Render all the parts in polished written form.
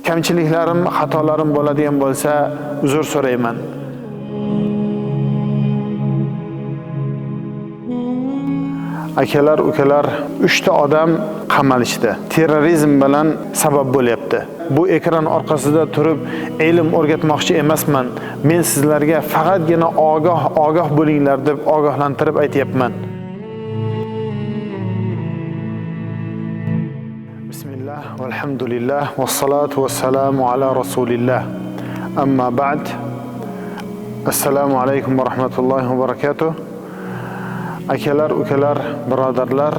Kamchiliklarim, xatolarim bo'ladigan bo'lsa, uzr so'rayman. Akalar, ukalar, 3 ta odam qamalishdi. Terrorizm bilan sabab bo'lyapti. Bu ekran orqasida turib ilm o'rgatmoqchi emasman. Men sizlarga faqatgina ogoh bo'linglar deb ogohlantirib aytyapman. Bismillah, valhamdulillah, vassalatu vassalamu ala rasulillah. Amma ba'd. Assalomu alaykum va rahmatullohi va barakatuh. Akalar, ukalar, birodarlar,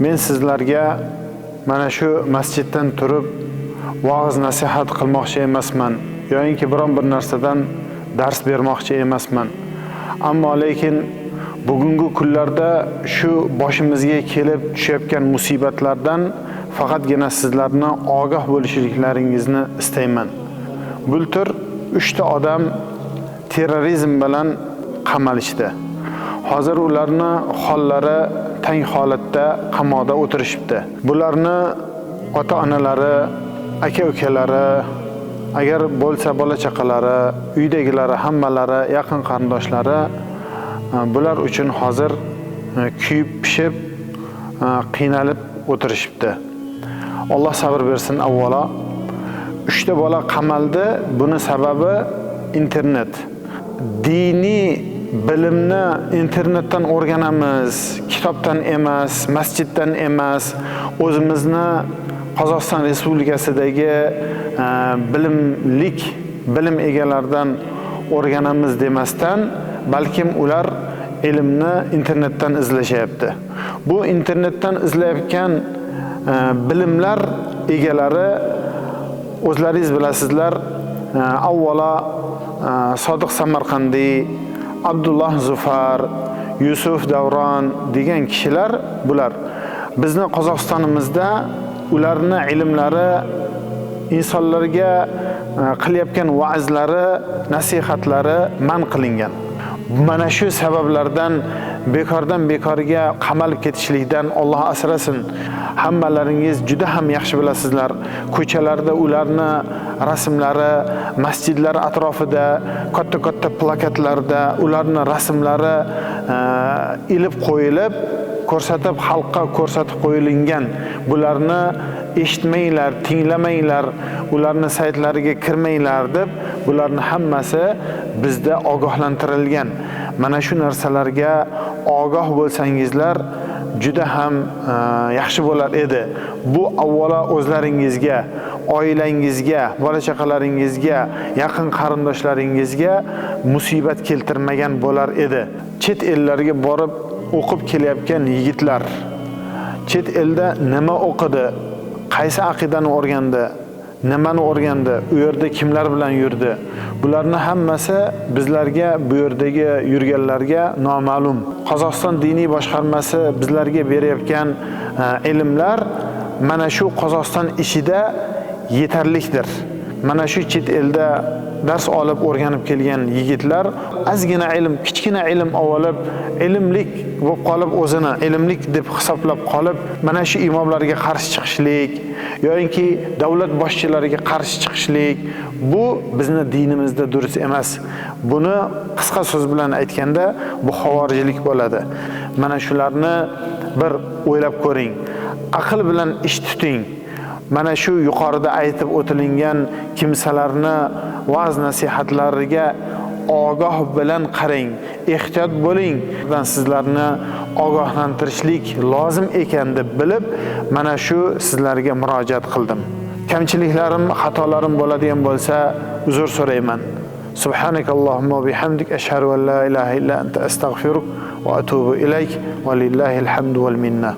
men sizlarga mana shu masjiddan turib va'z nasihat qilmoqchi emasman, yoinki biron bir narsadan dars bermoqchi emasman. Ammo lekin bugungi kunlarda shu boshimizga kelib tushayotgan musibatlardan faqatgina sizlarni ogoh bo'lishliklaringizni istayman. Bultur 3 ta odam terrorizm bilan qamalishdi. Hozir ularni hollari tang holatda qamoqda o'tirishibdi. Bularni ota-onalari, aka-ukalari, agar bo'lsa bola-chaqalari, uydagilari, hammalari, yaqin qarindoshlari bular uchun hozir kuyib pishib, qiynalib o'tirishibdi. Alloh sabr bersin avvalo. 3 ta bola qamaldi. Buni sababi internet. Diniy bilimni internetdan o'rganamiz, kitobdan emas, masjiddan emas, o'zimizni Qozog'iston Respublikasidagi bilim egalaridan o'rganamiz demasdan, balkim ular ilmni internetdan izlashyapti. Bu internetdan izlayotgan bilimlar egalari o'zlaringiz bilasizlar, avvalo Sodiq Samarqandiy, Abdulloh Zufar, Yusuf Davron degan kishilar, bular bizni Qozog'istonimizda ularni ilmlari, insonlarga qilayotgan va'zlari, nasihatlari man qilingan. Mana shu sabablardan bekordan bekorga qamalib ketishlikdan Alloh asrasin. Hammalaringiz juda ham yaxshi bilasizlar. Ko'chalarda ularni rasmlari, masjidlar atrofida katta-katta plakatlarda ularni rasmlari ilib qo'yilib, ko'rsatib, xalqqa ko'rsatib qo'yilgan. Bularni eshitmanglar, tinglamanglar, ularni saytlariga kirmanglar deb bularni hammasi bizda ogohlantirilgan. Mana shu narsalarga ogoh bo'lsangizlar juda ham yaxshi bo'lar edi. Bu avvalo o'zlaringizga, oilangizga, bola chaqalaringizga, yaqin qarindoshlaringizga musibat keltirmagan bo'lar edi. Chet ellarga borib o'qib kelayotgan yigitlar chet elda nima o'qidi, qaysi aqidani o'rgandi, nimani o'rgandi, u yerda kimlar bilan yurdi, bularni hammasi bizlarga, bu yerdagi yurganlarga noma'lum. Qozog'iston diniy boshqarmasi bizlarga berayotgan ilmlar mana shu Qozog'iston ichida yetarlikdir. Mana shu chet elda dars olib o'rganib kelgan yigitlar ozgina ilm, kichkina ilm olib, ilmlik bo'lib qolib, o'zini ilmlik deb hisoblab qolib, mana shu imomlarga qarshi chiqishlik yoki davlat boshchilariga qarshi chiqishlik, bu bizni dinimizda durust emas. Buni qisqa so'z bilan aytganda bu xavorijlik bo'ladi. Mana shularni bir o'ylab ko'ring. Aql bilan ish tuting. Mana shu yuqorida aytib o'tilingan kimsalarni va'z nasihatlariga ogoh bilan qarang, ehtiyot bo'ling. Sizlarni ogohlantirishlik lozim ekan deb bilib, mana shu sizlarga murojaat qildim. Kamchiliklarim, xatolarim bo'ladigan bo'lsa, uzr so'rayman. Subhanakallohumma va bihamdik, ashhadu an la ilaha illa anta, astag'firuk va atubu ilayk, va lillahil hamdu val minna.